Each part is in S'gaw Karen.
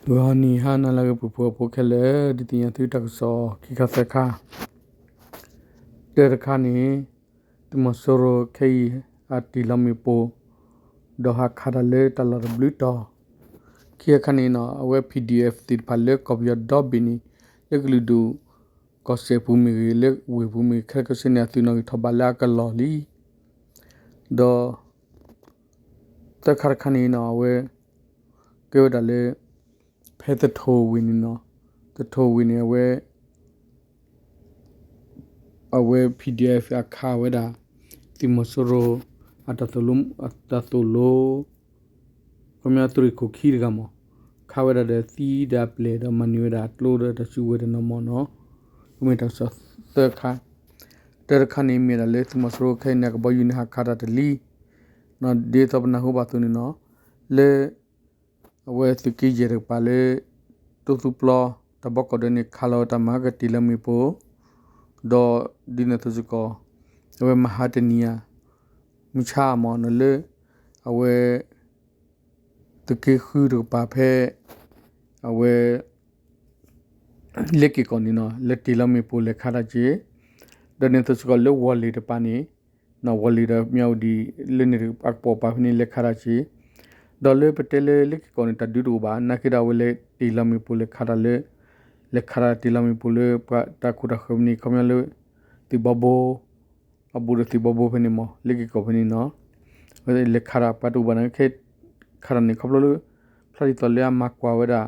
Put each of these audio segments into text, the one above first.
ဂီၤနံၤဟါနၤလၢအဂ့ၤ ပှၤဖှီၣ်ဖိခဲလၢာ်, ဒုးသ့ၣ်ညါသုတၢ်ကစီၣ်ခံခါသၢခါ, တၢတခါန့ၣ် သုးမီၤစိရိၤခဲအံၤ အတ့ၢ်လီၤမ့ၣ်ပိၢ် ဒီးဟးခးတၢ်လၢတၢ်လီၢ်တဘျုးတီၤ, ခံခါခါန့ၣ်နီၤ အဝဲ ပီၣ်ဒံၣ်အဲၣ် သ့ၣ်တဖၣ်လၢကီၢ်ပယီၤဒီဘ့ၣ်န့ၣ် လၢကလုာ်ဒူၣ် ကီၢ်စဲၣ်ပူၤမ့ၢ်ဂ့ၤ လၢဝ့ၢ်ပူၤမ့ၢ်ဂ့ၤ ခဲလၢာ်ခဲဆ့န့ၣ် အသုးနီၣ်ဂံၢ်ထီၣ်ဘးလၢအကလီၢ်လံ, ဒီး သၢခါတခါန့ၣ်နီၤ အဝဲ ကဲဝဲဒၣ်လၢ ဖဲသထိၣ်ဝ့ၢ်န့ၣ်နီၤ, သထိၣ်ဝ့ၢ်န့ၣ် အဝဲ အဝဲ ပီၣ်ဒံၣ်အဲၣ် အခးဝဲဒၣ် သုးမီၤစိရိၤ အတၢ်သိၣ်လိ အတၢ်သိၣ်လိ ခီပညီသုးရ့ၣ်ခိၣ်ခံတဂၤမး, ခးဝဲဒၣ်ဒီးသံဒီးအပျဲၢ်ဒီးမၤန့ၢ်ဝဲဒၣ်အကျိဒီးတၢ်စုကဝဲၤတနီၤမးနီၤ, မ့ၢ်တၢ်ကစီၣ်သၢခါ, တၢတခါန့ၣ်မ့ၢ်ဒၣ်လၢသုးမီၤစိရိၤခဲအံၤန့ၣ် အကဘီယူၤန့ၣ်ဟးခးတၢ်တလံ, ဒ်သိးပနၢ်ဟူဘၣ်အသိးန့ၣ်နီၤ, လၢ အဝဲသုးက့ယဲၢ်တကပၤလၢ တိသူပျီ တၢ်ဘီကီၢ်ဒဲးန့ၣ် ခးလီၤဝဲတၢ်မၤကတ့ၢ်လီၤမ့ၣ်ပိၢ်, ဒီးဒ်န့ၣ်အသိးစ့ၢ်ကီး အဝဲမဟါတနံၤဧါ မုၢ်ဆါမးနီၤ လၢ အဝဲ သုးက့ဃုတကပၤဖဲ အဝဲ လ့က့ၤကီၢ်န့ၣ်နီၤ လဲၤတ့ၢ်လီၤမ့ၣ်ပိၢ်လဲၤခးတၢ်က့ၤ, ဒီးန့ၣ်အသိးစ့ၢ်ကီးလၢဝီၤလ့ၤတကပၤန့ၣ် ဝီၤလ့ၤဒီးမၠၣ်ဝတံၣ် လၢန့ၣ်အကပိာ်ကပၤဖဲန့ၣ် လဲၤခးတၢ်က့ၤ, ဒီးလၢပတဲလၢလ့က့ၤကီၢ်န့ၣ် တၢ်ဒုးတအိၣ်ဘၣ် နာ်က့ဒီးအဝဲလဲၤတ့ၢ်လီၤမ့ၣ်ပိၢ်လဲၤခးတၢ်လၢ လဲၤခးတၢ်တ့ၢ်လီၤမ့ၣ်ပိၢ်လၢပှၤတၢ်ခိၣ်တၢ်ဃၢၤဖဲန့ၣ် ခီပညီလၢ သုးဘီဘိ အဘူးဒီးသုးဘီဘိဖဲန့ၣ်မး လ့က့ၤကီၢ်ဖဲန့ၣ်နီၤ, လဲၤခးတၢ်ပှၤတအိၣ်ဘၣ်န့ၣ် ခဲ ခးတၢ်န့ၣ်ခီဖျိလၢ ဖျါဒ်သိးလၢအမၤကွၢ်ဝဲဒၣ်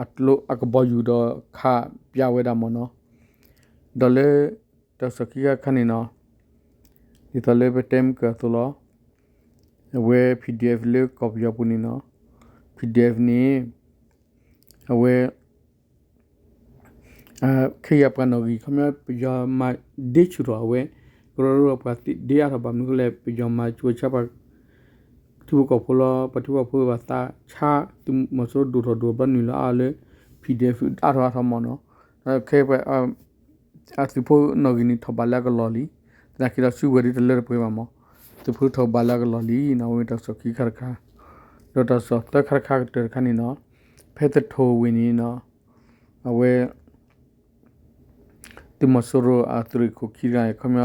အကျိအကဘီယူၤဒီးခးပျးဝဲဒၣ်မးနီၤ, ဒီးလၢ တၢ်ကစီၣ်ခံခါတခါန့ၣ်နီၤ ဒ်သိးလၢပတဲမုၢ်ကၢအသိးလီၤ, အဝဲ ပီၣ်ဒံၣ်အဲၣ် လၢကီၢ်ပယီၤပူၤန့ၣ်နီၤ, ပီၣ်ဒံၣ်အဲၣ် န့ၣ် အဝဲ ခဲအံၤပှၤနီၣ်ဂံၢ် ခီပညီ ပယီၤမၤဒ့ဆူၣ်ထီၣ်အဝဲ ကရၢကရိပှၤဒ့အါထီၣ်ဘၣ်မနုၤအဃိလဲၣ် ပယီၤမၤဆိဝဲဆါပှၤ ထံဖိကီၢ်ဖိလီၤ, ပှၤထံဖိကီၢ်ဖိဘၣ်သးဆါ သုးမီၤစိရိၤဒိၣ်ထီၣ်ဒိၣ်ဘျီနုာ်လီၤအါလၢ ပီၣ်ဒံၣ်အဲၣ် အါထီၣ်အါထီၣ်မးနီၤ, ခဲ အသုးဖိနီၣ်ဂံၢ်န့ၣ်ထီၣ်ဘးလၢအကလီၢ်လံ, သနာ်က့ဒီးစုကဝဲၤဒုးတလၢတပှဲၤဘၣ်မး, သုးဖိထီၣ်ဘးလၢအကလီၢ်လံနီၤ, အဝဲမ့ၢ်တၢ်ကစီၣ်ခံခါတခါ, ဒီးတၢ်ကစီၣ်သၢခါတခါကတၢၢ်တခါန့ၣ်နီၤ, ဖဲသထိၣ်ဝ့ၢ်န့ၣ်နီၤ, အဝဲ သုးမီၤစိရိၤအသုးရ့ၣ်ခိၣ်ခံတဂၤ ခီပညီ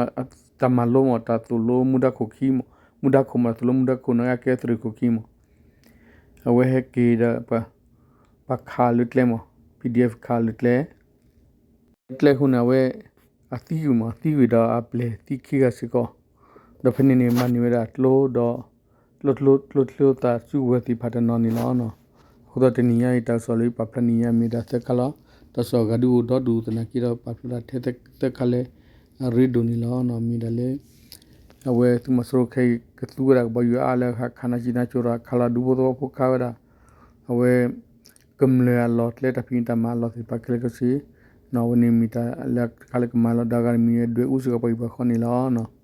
တၢ်မၤလိမး တၢ်သိၣ်လိမူဒါခိၣ်ခံမး, မူဒါခိၣ်မး တၢ်သိၣ်လိမူဒါခိၣ်န့ၣ် အကဲသုးရ့ၣ်ခိၣ်ခံမး, အဝဲဟဲက့ၤဒီး ပှၤခးလၢကျဲမး, ပီၣ်ဒံၣ်အဲၣ် ခးလၢကျဲ ကျဲဃိန့ၣ် အဝဲ အသံကွံာ်မး သံကွံာ်ဒီးအပျဲၢ်သံခံဂၤစ့ၢ်ကီး, ဒီးဖဲန့ၣ်န့ၣ် မၤန့ၢ်ဝဲဒၣ်ကျိဒီး ကျိကျိကျိကျိသးစုကဝဲၤသ့ၣ်တဖၣ်တနီၤန့ၣ်လီၤ. အဃိသတးတနံၤညါအံၤ တၢ်ကစီၣ်လၢပာ်ဖျါနံၤညါမ့ၢ်ဒၣ်သၢခါလီၤ. တၢ်ကစီၣ်အဂၤဒုးအိၣ်ဒီဒူၣ်သနာ်က့ဒီး ပာ်ဖျါဒၣ်ထဲသၢခါလၢအရ့ဒိၣ်န့ၣ်လီၤ. မ့ၢ်ဒၣ်လၢ အဝဲသုးမီၤစိရိၤခဲအံၤ ကသူဝဲဒၣ်ကဘီယူၤအါလၢခးနါစံနါစိၤဒီး ခးလီၤဒူဖိသဝီဖိ ခးဝဲဒၣ် အဝဲ ကမျၢၢ်အလီၢ်ကျဲ တၢ်ဖံးတၢ်မၤအလီၢ်သ့ၣ်တဖၣ်ခဲလၢာ်ခဲဆ့, အဝဲန့ၣ်မ့ၢ်တၢ်လၢတခါလၢကမၤလီၤဒါဂၤတမံၤ ဒွဲၣ်အူစ့ၢ်ကီးပှၤဟံၣ်ပှၤဃီန့ၣ်လီၤ.